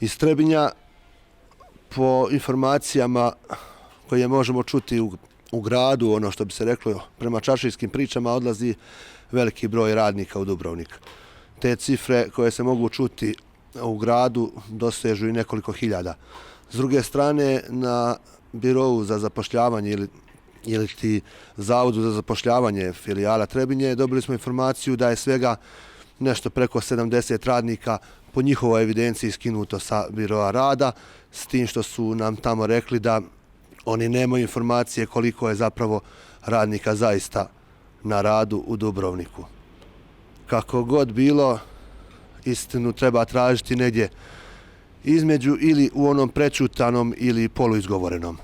Iz Trebinja, po informacijama koje možemo čuti u gradu, ono što bi se reklo prema čaršijskim pričama, odlazi veliki broj radnika u Dubrovnik. Te cifre koje se mogu čuti u gradu dosežu i nekoliko hiljada. S druge strane, na birovu za zapošljavanje ili ti Zavodu za zapošljavanje filijala Trebinje dobili smo informaciju da je svega nešto preko 70 radnika po njihovoj evidenciji skinuto sa biroa rada, s tim što su nam tamo rekli da oni nemaju informacije koliko je zapravo radnika zaista na radu u Dubrovniku. Kako god bilo, istinu treba tražiti negdje između ili u onom prečutanom ili poluizgovorenom.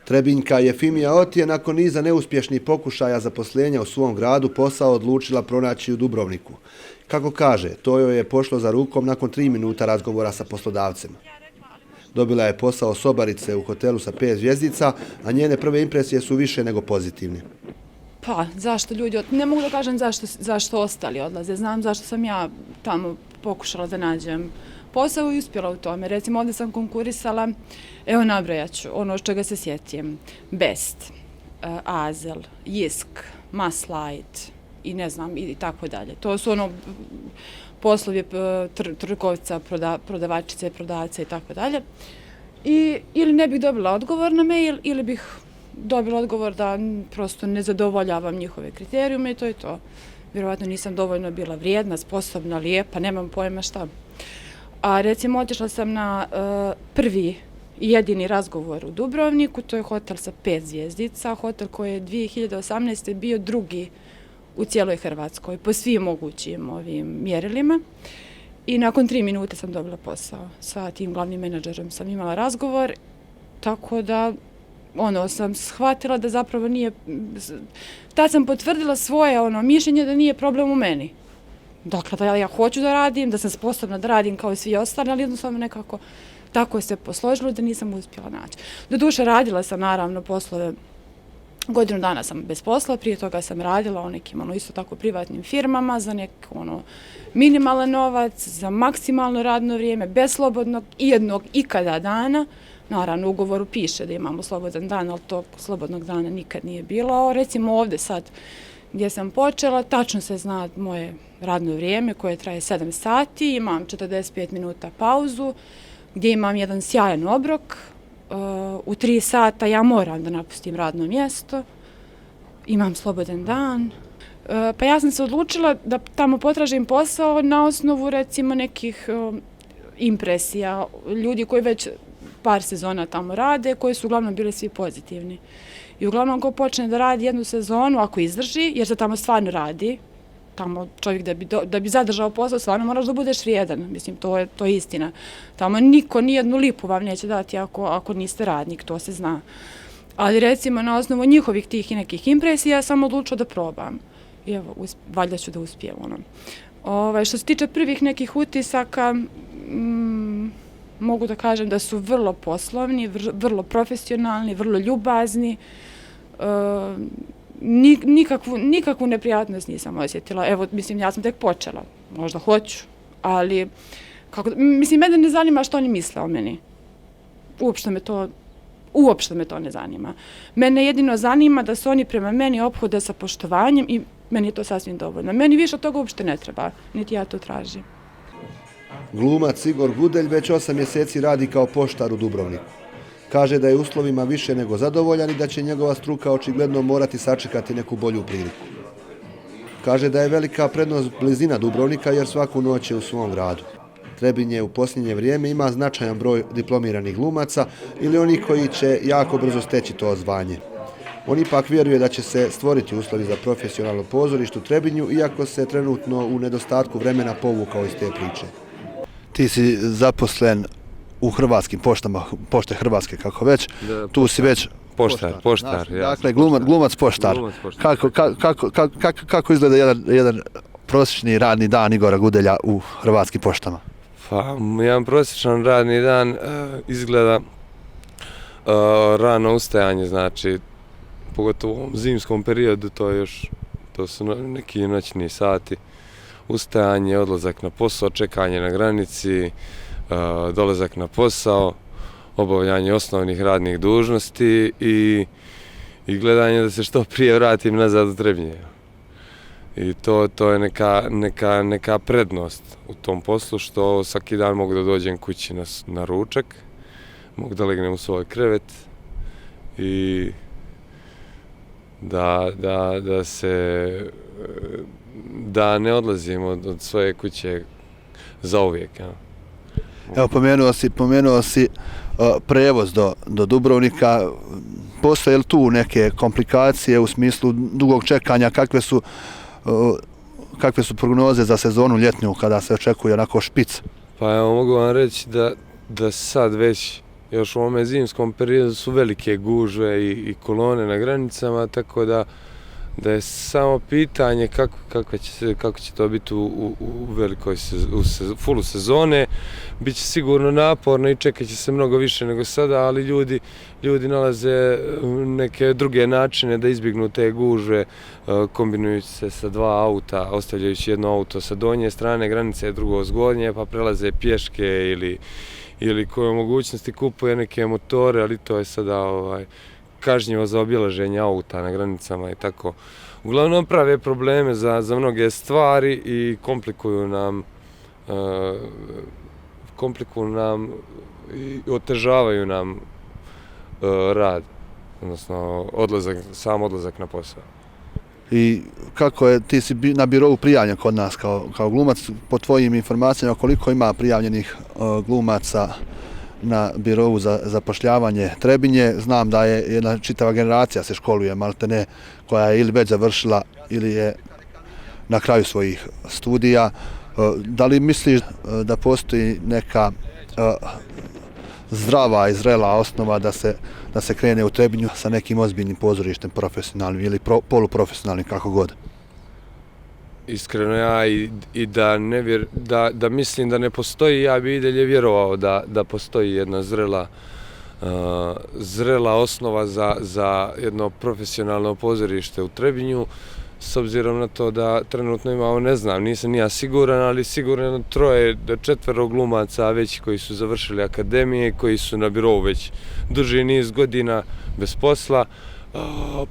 Trebinjka Jefimija Ot je nakon niza neuspješnih pokušaja zaposlenja u svom gradu posao odlučila pronaći u Dubrovniku. Kako kaže, to joj je pošlo za rukom nakon 3 minuta razgovora sa poslodavcem. Dobila je posao sobarice u hotelu sa 5 zvjezdica, a njene prve impresije su više nego pozitivne. Pa, zašto ljudi, ne mogu da kažem zašto ostali odlaze. Znam zašto sam ja tamo pokušala da nađem posao i uspjela u tome. Recimo, ovdje sam konkurisala, evo nabrajaću, ono što čega se sjetim. Best, Azel, Jisk, Maslight i ne znam, i tako dalje. To su ono poslovi trgovca, prodavačice, prodavca i tako dalje. Ili ne bih dobila odgovor na mail, ili bih dobila odgovor da prosto ne zadovoljavam njihove kriterijume i to je to. Vjerovatno nisam dovoljno bila vrijedna, sposobna, lijepa, nemam pojma šta. A recimo otišla sam na prvi i jedini razgovor u Dubrovniku, to je hotel sa 5 zvjezdica, hotel koji je 2018. bio drugi u cijeloj Hrvatskoj, po svim mogućim ovim mjerilima. I nakon 3 minute sam dobila posao. Sa tim glavnim menadžerom sam imala razgovor, tako da sam shvatila da zapravo nije, tad sam potvrdila svoje mišljenje da nije problem u meni. Dakle, da ja hoću da radim, da sam sposobna da radim kao i svi ostali, ali jednostavno nekako tako je se posložilo da nisam uspjela naći. Doduše, radila sam naravno poslove, godinu dana sam bez posla, prije toga sam radila u nekim isto tako privatnim firmama za neki minimalan novac, za maksimalno radno vrijeme, bez slobodnog jednog ikada dana. Naravno, u ugovoru piše da imamo slobodan dan, ali tog slobodnog dana nikad nije bilo. Recimo ovdje sad gdje sam počela, tačno se zna moje radno vrijeme koje traje 7 sati, imam 45 minuta pauzu, gdje imam jedan sjajan obrok. U 3 sata ja moram da napustim radno mjesto, imam slobodan dan. Pa ja sam se odlučila da tamo potražim posao na osnovu recimo nekih impresija, ljudi koji već par sezona tamo rade, koji su uglavnom bili svi pozitivni. I uglavnom ko počne da radi jednu sezonu, ako izdrži, jer se tamo stvarno radi, tamo čovjek da bi zadržao posao, stvarno moraš da budeš vrijedan, mislim, to je istina. Tamo niko nijednu lipu vam neće dati ako niste radnik, to se zna. Ali recimo na osnovu njihovih tih i nekih impresija sam odlučila da probam. I evo, valjda ću da uspijem. Što se tiče prvih nekih utisaka, mogu da kažem da su vrlo poslovni, vrlo profesionalni, vrlo ljubazni. Nikakvu neprijatnost nisam osjetila. Evo, mislim, ja sam tek počela. Možda hoću, ali mislim, mene ne zanima što oni misle o meni. Uopšte me to ne zanima. Mene jedino zanima da se oni prema meni ophode sa poštovanjem i meni je to sasvim dovoljno. Meni više od toga uopšte ne treba, niti ja to tražim. Glumac Igor Gudelj već 8 mjeseci radi kao poštar u Dubrovniku. Kaže da je uslovima više nego zadovoljan i da će njegova struka očigledno morati sačekati neku bolju priliku. Kaže da je velika prednost blizina Dubrovnika jer svaku noć je u svom gradu. Trebinje u posljednje vrijeme ima značajan broj diplomiranih glumaca ili onih koji će jako brzo steći to zvanje. On ipak vjeruje da će se stvoriti uslovi za profesionalno pozorište u Trebinju, iako se trenutno u nedostatku vremena povukao iz te priče. Ti si zaposlen u Hrvatskim poštama, pošte Hrvatske kako već, tu si već poštar. Dakle, glumac poštar. Kako izgleda jedan prosječni radni dan Igora Gudelja u Hrvatskim poštama? Pa, jedan prosječan radni dan izgleda rano ustajanje, znači, pogotovo u ovom zimskom periodu, to su neki noćni sati, ustajanje, odlazak na posao, čekanje na granici, dolazak na posao, obavljanje osnovnih radnih dužnosti i gledanje da se što prije vratim nazad u Trebinje. I to je neka prednost u tom poslu, što svaki dan mogu da dođem kući na ručak, mogu da legnem u svoj krevet i da ne odlazim od svoje kuće zauvijek. Ja. Evo, pomenuo si prevoz do Dubrovnika. Postoje li tu neke komplikacije u smislu dugog čekanja? Kakve su prognoze za sezonu ljetnju kada se očekuje onako špic? Pa evo, mogu vam reći da sad već još u ovome zimskom periodu su velike gužve i kolone na granicama, tako da je samo pitanje kako će to biti u velikoj fullu sezone. Biće sigurno naporno i čekat će se mnogo više nego sada, ali ljudi nalaze neke druge načine da izbjegnu te gužve, kombinujući se sa dva auta, ostavljajući jedno auto sa donje strane granice, drugo s gornje, pa prelaze pješke ili koje mogućnosti kupuje neke motore, ali to je sada kažnjivo za obilaženje auta na granicama i tako. Uglavnom prave probleme za mnoge stvari i komplikuju nam i otežavaju nam rad, odnosno sam odlazak na posao. I kako je, ti si na birou prijavljen kod nas kao glumac, po tvojim informacijama koliko ima prijavljenih glumaca na birou za zapošljavanje Trebinje? Znam da je jedna čitava generacija se školuje, maltene, koja je ili već završila ili je na kraju svojih studija. Da li misliš da postoji neka zdrava i zrela osnova da se krene u Trebinju sa nekim ozbiljnim pozorištem, profesionalnim ili poluprofesionalnim, kako god? Iskreno ja i da mislim da ne postoji, ja bi i dalje vjerovao da postoji jedna zrela osnova za jedno profesionalno pozorište u Trebinju, s obzirom na to da trenutno imamo, ne znam, nisam ni ja siguran, ali sigurno 3 do 4 glumaca već koji su završili akademije, koji su na birou već duži niz godina bez posla,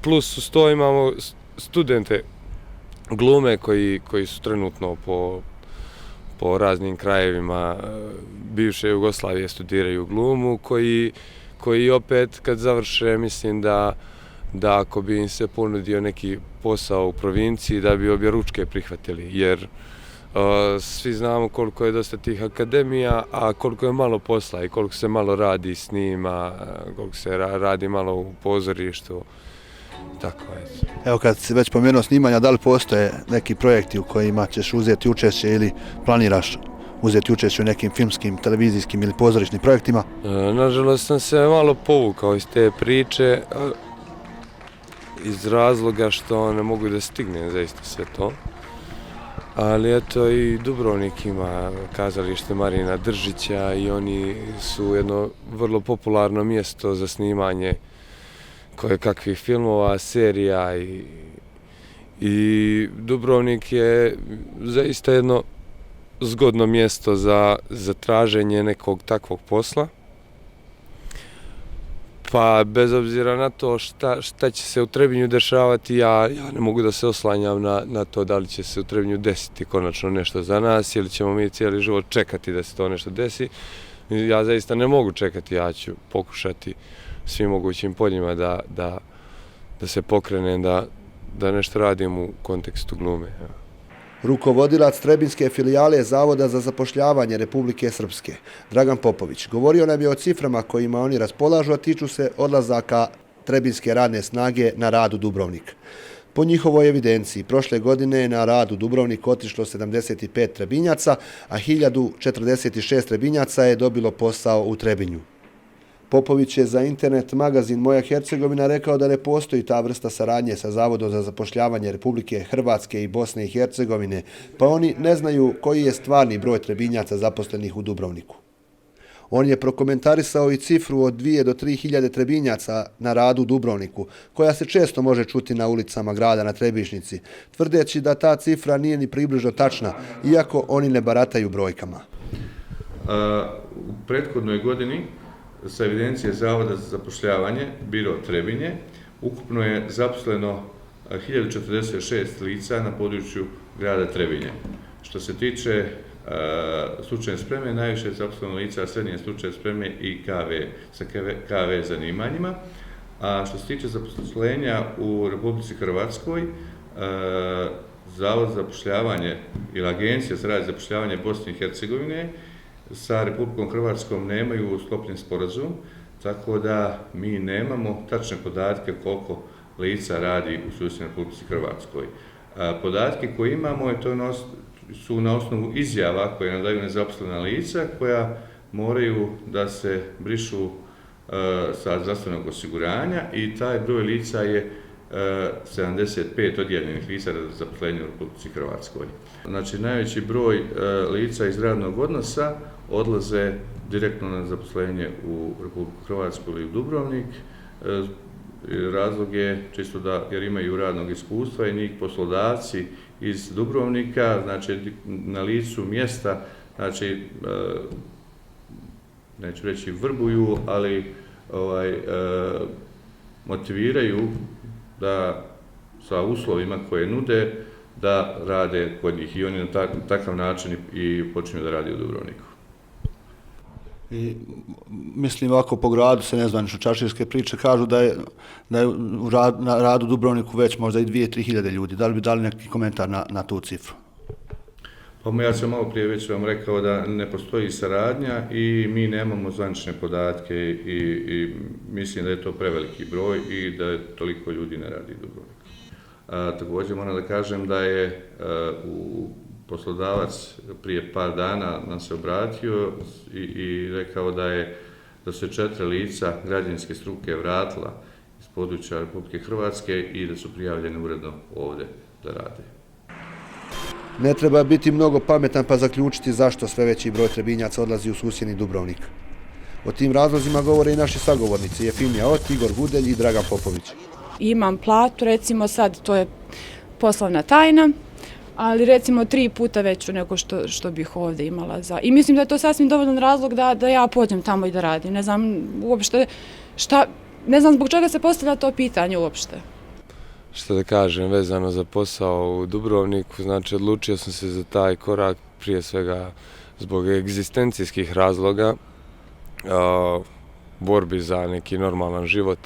plus uz to imamo studente glume koji su trenutno po raznim krajevima bivše Jugoslavije studiraju glumu, koji opet kad završe, mislim da ako bi im se ponudio neki posao u provinciji, da bi objeručke prihvatili, jer svi znamo koliko je dosta tih akademija, a koliko je malo posla i koliko se malo radi s njima, koliko se radi malo u pozorištu. Tako je. Evo, kad si već pomenuo snimanja, da li postoje neki projekti u kojima ćeš uzeti učešće ili planiraš uzeti učešće u nekim filmskim, televizijskim ili pozorišnim projektima? Nažalost sam se malo povukao iz te priče iz razloga što ne mogu da stignem zaista sve to. Ali eto, i Dubrovnik ima kazalište Marina Držića i oni su jedno vrlo popularno mjesto za snimanje kakvih filmova, serija i Dubrovnik je zaista jedno zgodno mjesto za traženje nekog takvog posla. Pa bez obzira na to šta će se u Trebinju dešavati, ja ne mogu da se oslanjam na to da li će se u Trebinju desiti konačno nešto za nas ili ćemo mi cijeli život čekati da se to nešto desi. Ja zaista ne mogu čekati, ja ću pokušati svim mogućim poljima da se pokrenem, da nešto radim u kontekstu glume. Rukovodilac Trebinjske filijale Zavoda za zapošljavanje Republike Srpske, Dragan Popović, govorio nam je o ciframa kojima oni raspolažu, a tiču se odlazaka trebinjske radne snage na rad u Dubrovnik. Po njihovoj evidenciji, prošle godine je na rad u Dubrovnik otišlo 75 Trebinjaca, a 1046 Trebinjaca je dobilo posao u Trebinju. Popović je za internet magazin Moja Hercegovina rekao da ne postoji ta vrsta saradnje sa Zavodom za zapošljavanje Republike Hrvatske i Bosne i Hercegovine, pa oni ne znaju koji je stvarni broj Trebinjaca zaposlenih u Dubrovniku. On je prokomentarisao i cifru od 2 do 3 hiljade Trebinjaca na radu u Dubrovniku, koja se često može čuti na ulicama grada na Trebišnjici, tvrdeći da ta cifra nije ni približno tačna, iako oni ne barataju brojkama. U prethodnoj godini sa evidencije Zavoda za zapošljavanje, Biro Trebinje, ukupno je zaposleno 1046 lica na području grada Trebinje. Što se tiče stručne spreme, najviše je zaposleno lica srednje stručne spreme i sa KV zanimanjima. A što se tiče zaposlenja u Republici Hrvatskoj, Zavod za zapošljavanje ili Agencija za rad i zapošljavanje Bosne i Hercegovine sa Republikom Hrvatskom nemaju sklopljen sporazum, tako da mi nemamo tačne podatke koliko lica radi u susjednoj Republici Hrvatskoj. Podatke koje imamo su na osnovu izjava koje nam daju nezaposlena lica koja moraju da se brišu sa zdravstvenog osiguranja i taj broj lica je 75 odjeljenih lica za zaposlenje u Republici Hrvatskoj. Znači, najveći broj lica iz radnog odnosa odlaze direktno na zaposlenje u Republiku Hrvatsku ili u Dubrovnik. Razlog je čisto jer imaju radnog iskustva i njih poslodavci iz Dubrovnika, znači na licu mjesta, znači neću reći vrbuju, ali motiviraju da sa uslovima koje nude da rade kod njih i oni na takav način i počinju da rade u Dubrovniku. I mislim ovako po gradu se nezvanično čaršijske priče kažu da je na radu u Dubrovniku već možda i 2-3 hiljade ljudi. Da li bi dali neki komentar na tu cifru? Pa ja sam malo prije već vam rekao da ne postoji saradnja i mi nemamo zvanične podatke i mislim da je to preveliki broj i da toliko ljudi ne radi u Dubrovniku. Također moram da kažem da je poslodavac prije par dana nam se obratio i rekao da se 4 lica građevinske struke vratila iz područja Republike Hrvatske i da su prijavljene uredno ovdje da rade. Ne treba biti mnogo pametan pa zaključiti zašto sve veći broj Trebinjaca odlazi u susjedni Dubrovnik. O tim razlozima govore i naši sagovornici Jefimija Ot, Igor Gudelj i Dragan Popović. Imam platu, recimo sad to je poslovna tajna, ali recimo 3 puta veću nego što bih ovdje imala. I mislim da je to sasvim dovoljan razlog da ja pođem tamo i da radim. Ne znam uopšte ne znam zbog čega se postavlja to pitanje uopšte. Što da kažem, vezano za posao u Dubrovniku, znači odlučio sam se za taj korak prije svega zbog egzistencijskih razloga, borbi za neki normalan život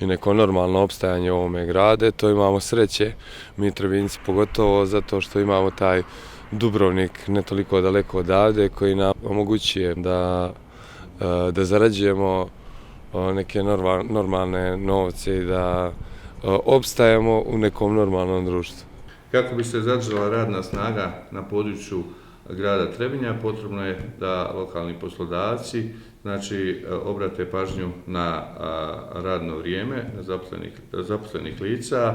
i neko normalno opstajanje u ovome grade. To imamo sreće, mi Trebinjci pogotovo, zato što imamo taj Dubrovnik ne toliko daleko odavde koji nam omogućuje da zarađujemo neke normalne novce i da opstajemo u nekom normalnom društvu. Kako bi se zadržala radna snaga na području grada Trebinja, potrebno je da lokalni poslodavci obrate pažnju na radno vrijeme zaposlenih lica,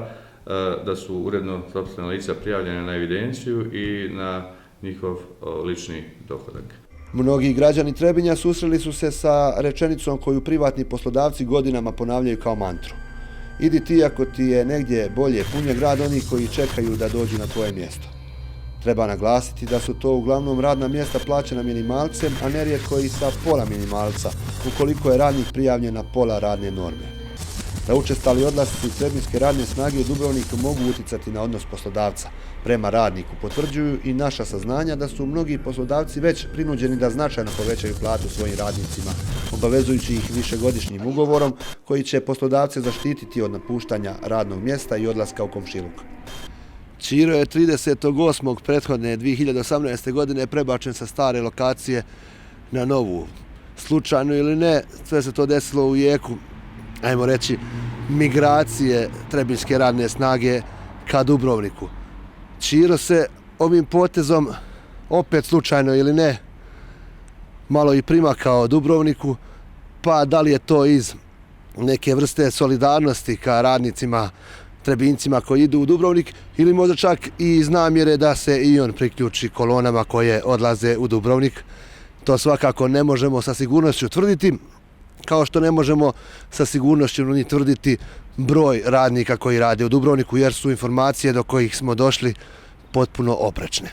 da su uredno zaposlena lica prijavljena na evidenciju i na njihov lični dohodak. Mnogi građani Trebinja susreli su se sa rečenicom koju privatni poslodavci godinama ponavljaju kao mantru. Idi ti ako ti je negdje bolje, pun je grad onih koji čekaju da dođu na tvoje mjesto. Treba naglasiti da su to uglavnom radna mjesta plaćena minimalcem, a nerijetko i sa pola minimalca, ukoliko je radnik prijavljen na pola radne norme. Da učestali odlasci trebinjske radne snage u Dubrovniku mogu utjecati na odnos poslodavca prema radniku, potvrđuju i naša saznanja da su mnogi poslodavci već prinuđeni da značajno povećaju platu svojim radnicima, obavezujući ih višegodišnjim ugovorom koji će poslodavce zaštititi od napuštanja radnog mjesta i odlaska u komšiluk. Ćiro je 30.8. prethodne 2018. godine prebačen sa stare lokacije na novu. Slučajno ili ne, sve se to desilo u jeku, ajmo reći, migracije trebinjske radne snage ka Dubrovniku. Ćiro se ovim potezom, opet slučajno ili ne, malo i primakao Dubrovniku, pa da li je to iz neke vrste solidarnosti ka radnicima Trebinjcima koji idu u Dubrovnik ili možda čak i iz namjere da se i on priključi kolonama koje odlaze u Dubrovnik. To svakako ne možemo sa sigurnošću tvrditi, kao što ne možemo sa sigurnošću ni tvrditi broj radnika koji rade u Dubrovniku, jer su informacije do kojih smo došli potpuno oprečne.